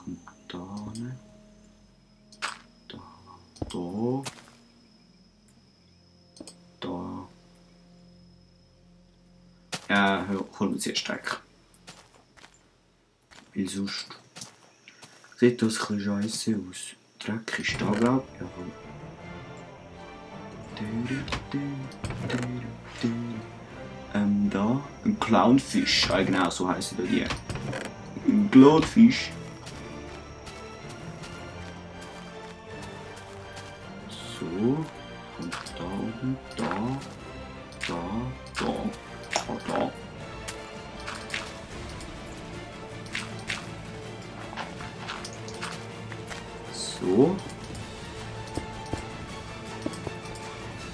kommt da hin. Da. Da. Da. Ja, holen wir jetzt Stecker. Weil sonst sieht das ein bisschen scheisse aus. Dreck ist da, glaube ich. Jawohl. Da. Ein Clownfisch. Ah, genau, so heissen die. Ein Clownfisch. So. Und da oben. Da. Da. Da. Oh, da. So.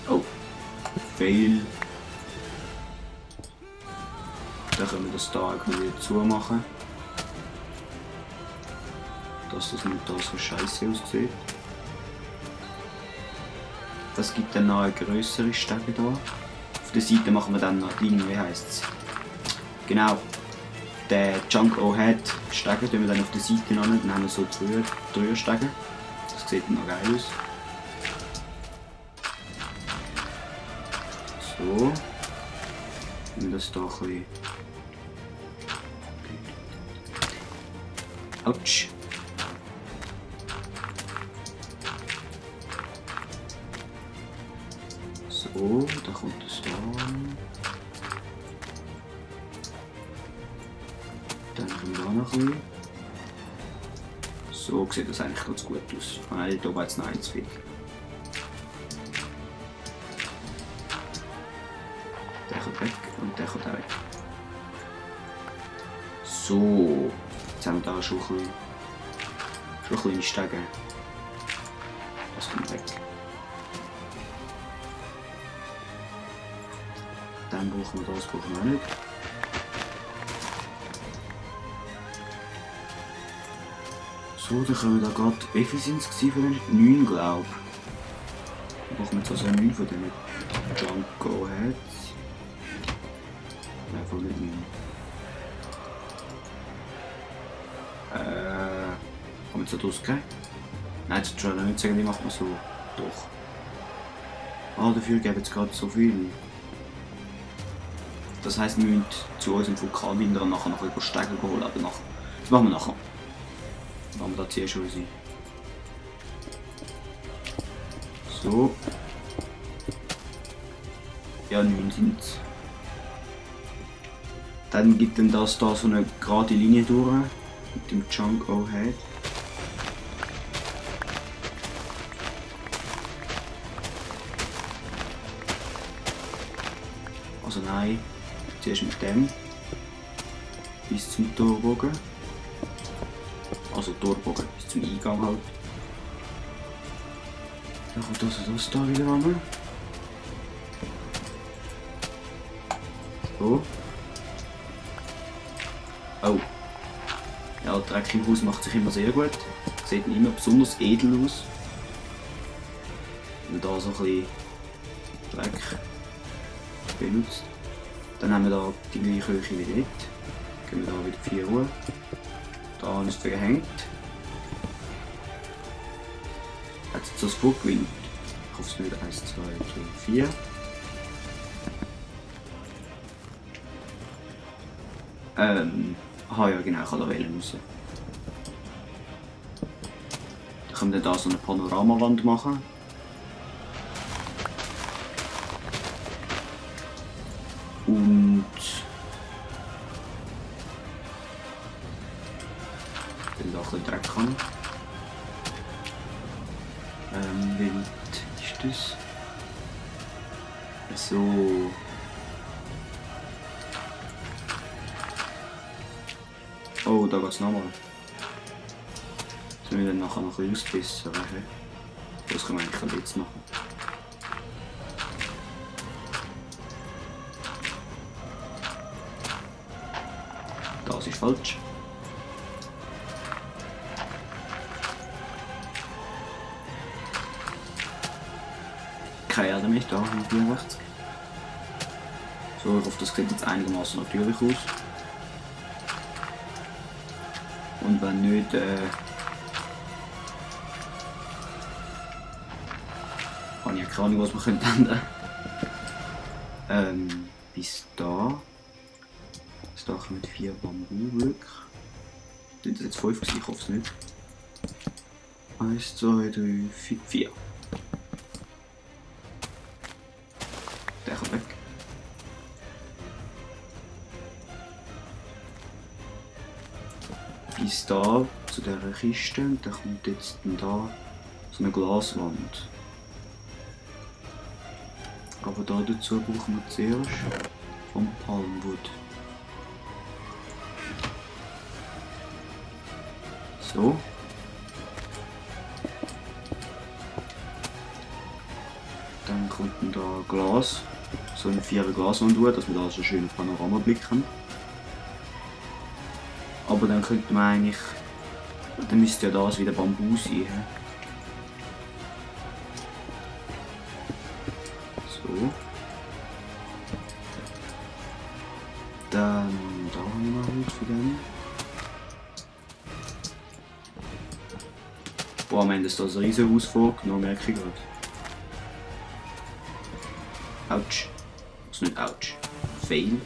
Oh. Fail. Dann können wir das da irgendwie zumachen. Dass das nicht da so scheiße aussieht. Das gibt dann noch eine größere Stege da. Auf der Seite machen wir dann noch die Linie, wie heisst es? Genau. Den Junk O-Head Stege tun wir dann auf der Seite noch nicht. Dann haben wir so drei Stege. Das sieht dann noch geil aus. So. Und das da ein bisschen. Autsch. So, da kommt das da. Dann kommen wir da noch ein bisschen. So sieht das eigentlich ganz gut aus. Nein, da war jetzt noch eins viel. Der kommt weg und der kommt auch weg. So, jetzt haben wir da schon ein kleine Stege. Das kommt weg. Dann brauchen wir das, brauchen wir nicht. So, dann können wir da gerade. Wie viel sind es von denen? 9, glaube ich. Dann brauchen wir jetzt also 9 von denen Junk Go-Heads. Nein, voll nicht 9. Kann man jetzt da rausgehen? Nein, das soll ich nicht sagen, die machen wir so. Doch. Ah, dafür geben es gerade so viel. Das heisst, wir müssen zu unserem Vulkan hinterher nachher noch über Stege holen, aber nachher. Das machen wir nachher. Machen wir da zuerst schon unsere. So. Ja, 9 sind es. Dann gibt dann das da so eine gerade Linie durch mit dem Junk O-Head. Also nein, zuerst mit dem bis zum Torbogen. Also Torbogen bis zum Eingang halt. Dann kommt das da wieder ran. So. Oh. Ja, Dreck im Haus macht sich immer sehr gut. Sieht immer besonders edel aus. Und da so ein bisschen Dreck benutzt. Dann haben wir da die gleiche Höhe wie dort. Gehen wir da wieder 4 Uhr. Da ist es verhängt. Hat es jetzt das Flugwind? Ich hoffe es nicht. 1, 2, 3, 4. Aha, ja genau, ich kann da wählen raus. Dann können wir da so eine Panoramawand machen. Und wenn da ein bisschen Dreck kann. Wie weit ist das? So. Oh, da geht's nochmal. Das müssen wir dann nachher noch ein bisschen ausbessern. Das können wir eigentlich jetzt machen. Das ist falsch. Keine Erde mehr, da haben wir rechts. So, ich hoffe, das sieht jetzt einigermaßen natürlich aus. Und wenn nicht, habe ich keine Ahnung, was man ändern könnte. Bis da. Bis da kommen 4 Bambublöcke. Sind das jetzt 5 gewesen? Ich hoffe es nicht. 1, 2, 3, 4. Der kommt weg. Bis da zu dieser Kiste und dann kommt jetzt da so eine Glaswand. Aber da dazu brauchen wir zuerst vom Palmwood. So. Dann kommt da Glas, so eine 4er Glaswand durch, dass wir da so einen schönen Panoramablick haben. Aber dann könnte man eigentlich, dann müsste ja das wieder Bambu sein. So. Dann da haben wir noch Holz für den. Boah, wir haben das da ein Riesenhaus vorgenommen, merke ich gerade. Autsch. Das ist nicht Autsch. Fail.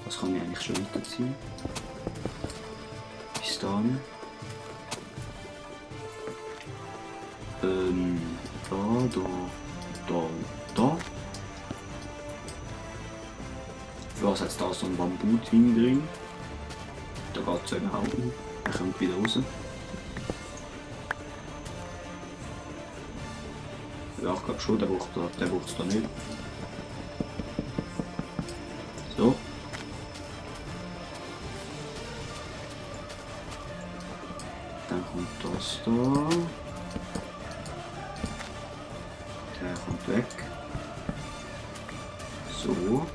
Das kann ich eigentlich schon weiterziehen. Bis dahin. Da. Für was hat es da so ein Bambu-Ding drin? Da geht es ja überhaupt nicht. Er kommt wieder raus. Ja, ich glaube schon, der braucht es da nicht. So. Dann kommt das da. Der kommt weg. So.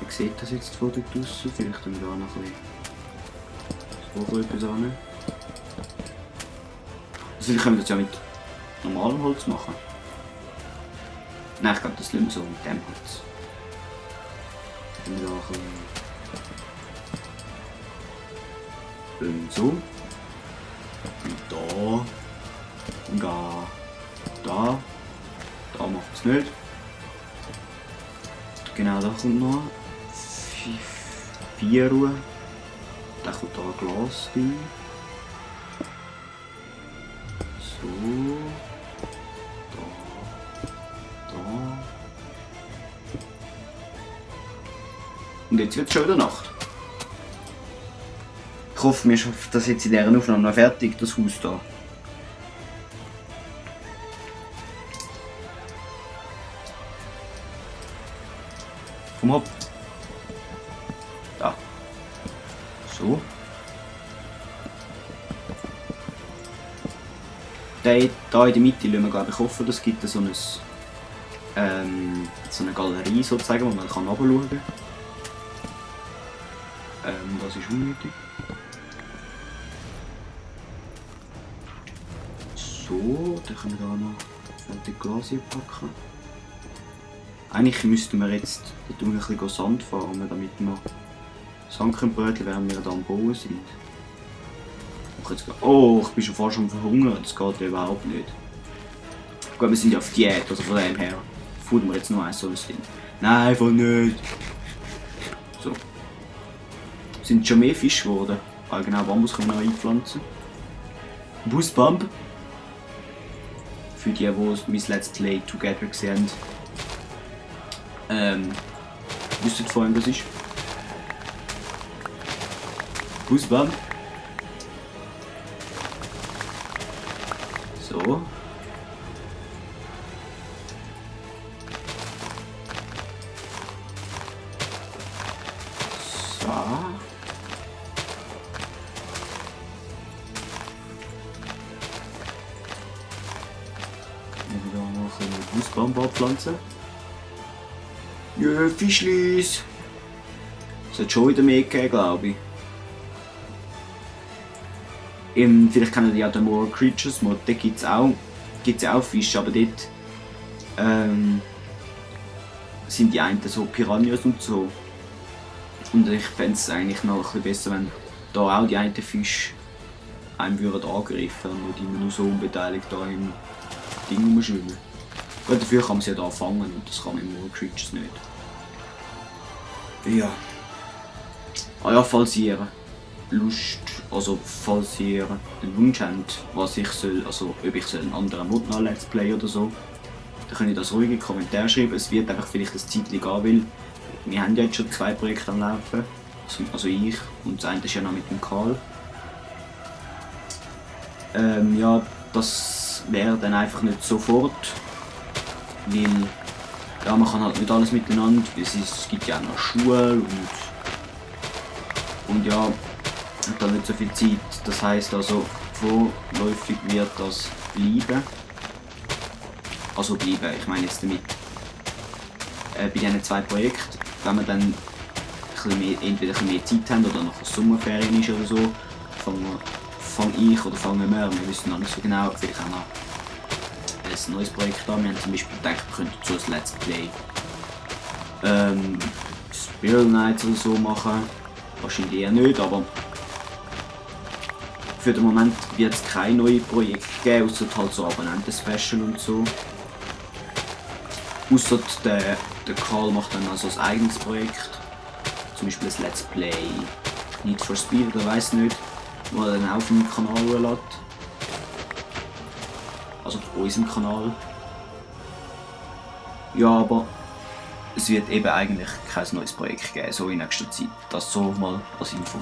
Ihr seht das jetzt von dort draussen. Vielleicht tun wir da noch ein bisschen so etwas an. Also wir können das ja mit normalem Holz machen. Nein, ich glaube, das lassen wir so mit dem Holz. Dann wir da ein bisschen so. Und da. Da macht es nicht. Genau, da kommt noch 4 Ruhe. Da kommt da ein Glas drin. So. Da. Und jetzt wird es schon wieder Nacht. Ich hoffe, wir schaffen das jetzt in dieser Aufnahme noch fertig, das Haus hier. Komm hopp. Da. So. Da in der Mitte lassen wir, glaube ich, offen. Das gibt so eine Galerie sozusagen, wo man runterschauen kann. Das ist unnötig. So, dann können wir da noch fertig Glas packen. Eigentlich müssten wir jetzt ein bisschen Sand farmen, damit wir Sand bröteln, während wir da am Bauen sind. Oh, ich bin schon fast am Verhungern, das geht ja überhaupt nicht. Gut, wir sind ja auf Diät, also von dem her futtern wir jetzt nur eins so was drin. Nein, voll nicht. So. Sind schon mehr Fische geworden. Ah, genau, Bambus können wir noch einpflanzen. Busbump. Für die mein Let's Play Together gesehen haben. Wisst ihr vorhin, was ist? Busbump. So. So. Wir da noch eine Busbombe abpflanzen. Ja, Fischlis! Es hat schon wieder mehr gegeben, glaube ich. Vielleicht kennen die ja den More Creatures Mod, da gibt es auch Fische, aber dort sind die einen so Piranhas und so. Und ich fände es eigentlich noch ein bisschen besser, wenn da auch die einen Fische einem würden angreifen und nicht immer nur so unbeteiligt da im Ding rumschwimmen. Weil dafür kann man sie ja da fangen und das kann man im World Creatures nicht. Ja. Ah ja, falls ihr Lust, also falls ihr einen Wunsch habt, was ich soll, also ob ich soll einen anderen Mod nach Let's Play oder so, dann könnt ihr das ruhig in die Kommentare schreiben. Es wird einfach vielleicht ein Zeitchen gehen, weil wir haben ja jetzt schon 2 Projekte am Laufen. Also ich und das eine ist ja noch mit dem Karl. Ja, das wäre dann einfach nicht sofort, weil ja, man kann halt nicht alles miteinander, es gibt ja auch noch Schule und ja, und dann nicht so viel Zeit. Das heisst also, vorläufig wird das bleiben. Also bleiben, ich meine jetzt damit bei diesen 2 Projekten, wenn wir dann entweder ein bisschen mehr Zeit haben oder noch Sommerferien ist oder so, fange ich oder fangen wir wissen noch nicht so genau, vielleicht auch noch ein neues Projekt an. Wir haben zum Beispiel gedacht, wir könnten so ein Let's Play Spiral Nights oder so machen. Wahrscheinlich eher nicht, aber für den Moment wird es kein neues Projekt geben, außer halt so Abonnenten-Special und so. Außer der Karl macht dann also ein eigenes Projekt. Zum Beispiel ein Let's Play Need for Speed oder weiss nicht, wo er dann auf dem Kanal hochlädt. Also auf unserem Kanal. Ja, aber es wird eben eigentlich kein neues Projekt geben, so in nächster Zeit. Das so mal als Info.